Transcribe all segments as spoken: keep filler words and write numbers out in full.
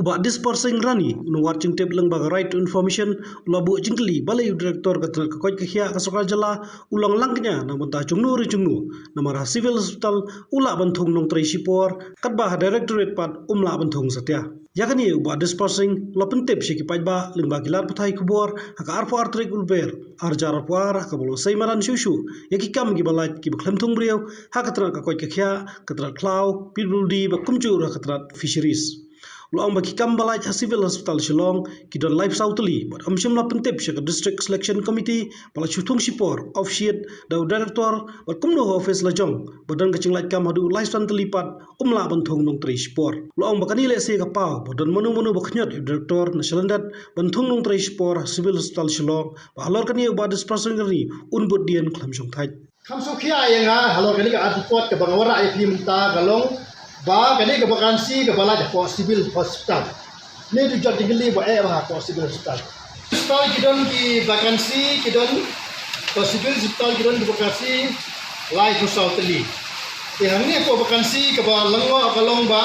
Bah Dispar Singh Rani, u nongwad jingtip lyngba ka Right to Information, u la buh jingkylli balei u Director ka tnat ka koit ka khiah ka sorkar jylla u long langkñia na ka bynta jongno re jongno, namar ha Civil Hospital u lah ban thung nongtrei shipor, katba ha Directorate pat um lah ban thung satia. Ïa kane u Bah Dispar Singh u la pyntip sha ki paidbah lyngba ki lad pathai khubor ha ka arphew ar tarik u Lber, ar hajar arphew ar, ha kaba la sei madan shuh shuh ïa ki kam kiba lait kiba khlem thung briew ha ka tnat ka koit ka khiah, ka tnat khlaw, P W D bad kumjuh ruh ha ka tnat Fisheries. U la ong ba ki kam ba lait ha Civil Hospital Shillong ki don laiphew saw tylli bad ym shym la pyntip sha ka District Selection Committee ba la shu thung shipor off sheet da u Director bad kumno ha office la jong ba don ka jinglait kam haduh laiphew san tylli pat um lah ban thung nongtrei shipor. U la ong ba kane lehse ka paw ba don mano mano ba khñiot ïa u Director na shalyndet ban thung nongtrei shipor ha Civil Hospital Shillong, ba halor kane u Bah Dispar Singh Rani un bud dien khlem shongthait. Kham sngewkhia ïa nga halor kane ka report kaba nga wanrah ïa phi mynta ka long ba kane ka vacancy kaba lait hapoh Civil Hospital. Ni tu jot jingkylli ba eh ba hapoh Civil Hospital. Hospital ki don ki vacancy, ki don, hapoh Civil Hospital ki don ki vacancy laiphew saw tylli. Te hangne hapoh vacancy kaba lyngngoh ka long ba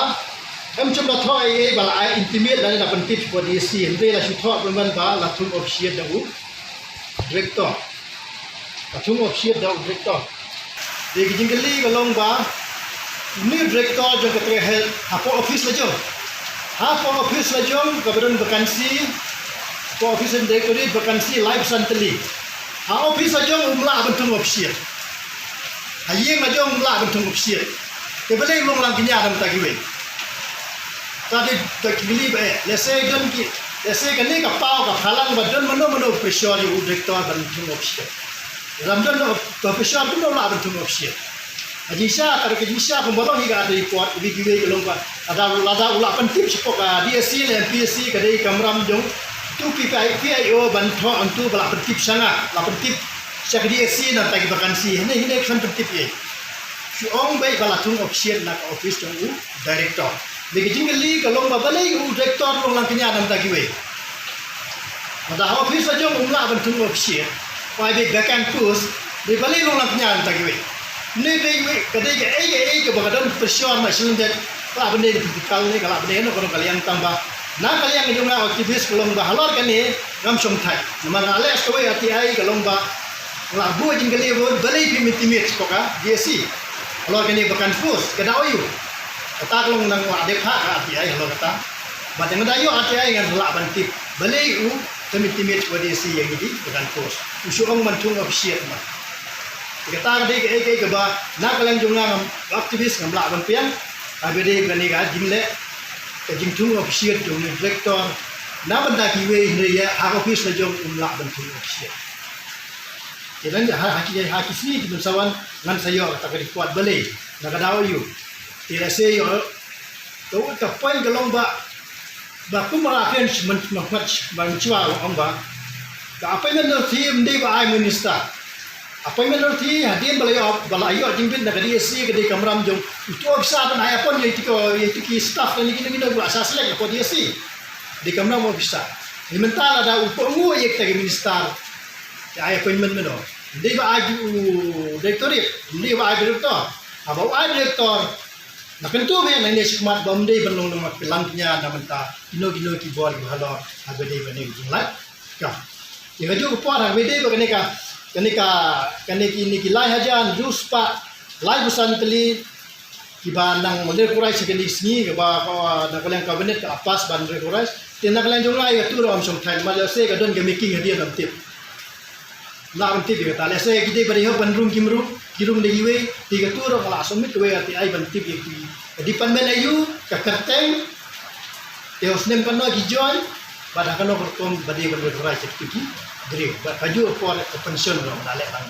em shym la thoh ei ei ba la ai intimate lane la pyntip sha u D C, hynrei la shu thoh pynban ba la thung off sheet da u Director. Ka thung off sheet da u Director. Dei ka jingkylli ka long ba une u Director jong ka Trade Health hapoh office la jong. Hapoh office la jong kaba don vacancy, hapoh office and Directorate vacancy laiphew san tylli. Ha office la jong um lah ban thung off sheet. Ha ïing la jong um lah ban thung off sheet. Te balei u long langkñia na ka bynta kiwei? Ka dei ka jingkylli ba eh. Lehse don ki, lehse kane ka paw ka phalang ba don mano mano pressure ïa u Director ban thung off sheet. Lada ym don pressure kumno u lah ban thung off sheet. Ka jingshisha, ka dei ka jingshisha kumba long hi ka report, kiwei kiwei ka long ba lada, lada u lah pyntip shapoh ka D S C lane M P S C, ka dei ka kamram jong utu P I, P I O ban thoh, utu ba lah pyntip sha nga, lah pyntip sha ka D S C na ka bynta ki vacancy. Hangne, hangne khlem pyntip ei. Shu ong beit ba la thung off sheet na ka office jong u Director. Dei ka jingkylli ka long ba balei u Director u long langkñia na ka bynta kiwei? Lada ha office la jong um lah ban thung off sheet, u ai beit vacant post, dei balei u long langkñia na ka bynta kiwei? Une dei wei, ka dei kaei kaei kaba ka don pressure na shalyndet, ka lah ban dei political ne, ka lah ban dei kano kano ka liang, tangba na ka liang jong nga activist ka long ba halor kane ngam shongthait. Namar nga leh sa kawei R T I ka long ba nga la buh jingkylli ba balei phim intimate shapoh ka D S C halor kane vacant post, ka daw aiu? Kata ka long nang la dep ha ka R T I halor kata. Bad nga da ïoh R T I ngan lah ban tip balei u phim intimate shapoh D S C ïa kine ki vacant post. U shu ong ban thung off sheet ma. Kata ka dei kaei kaei kaba na ka liang jong nga ngam, activist ngam lah ban pdiang. Haba dei kane ka jingleh, ka jingthung off sheet jong u Director na bynta kiwei, hynrei ïa ha office la jong um lah ban thung off sheet. Te dang ha, ha ki, ha ki sngi kiban sa wan ngan sa ïoh kata ka report balei, na ka daw aiu. Te lehse ïoh, to ka point ka long ba, ba kumba la kren mynshwa, mynshwa ong ba ka appointment authority ym dei ba ai minister. Appointment authority hadien ba la ïoh, ba la ïoh jingbit na ka D S C, ka dei kamram jong utu u officer ban ai appoint ïa kito, ïa kito ki staff, kine kine kine ba la shah select hapoh D S C. Dei kamram officer. Te mynta lada u pynguh ïa kita ki minister, ïa ai appointment mynno? Ym dei ba ai u Directorate, ym dei ba ai Director. Haba u ai Director, nga kyntu biang nangne shakhmat ba ym dei ban long nongmihkhmat, ka langkñia na bynta kino kino ki bor kiba halor haba dei ban ïa ka jinglait kam. Ïa kajuh ka por haba dei ba kane ka, kane ka, kane kine ki lai hajar hynriew spah laiphew san tylli kiba nang regularise ha kine ki sngi, kaba, kaba na ka liang Cabinet ka la pass ban regularise. Te na ka liang jong nga ïa katu ruh ngam shongthait, namar lehse ka don ka making hadien ngam tip. Lah ban tip ïa kata, lehse ki dei ba dei hok ban rung kim rung, ki rung da kiwei, te ïa katu ruh nga la submit kawei R T I ban tip ïa ki, ka department aiu, ka kyrteng, te ha u snem kano ki join, bad ha kano ka rukom ba dei ban regularise ïa kitu ki briew. Bad kajuh ka por ka pension ruh nga la leh lang.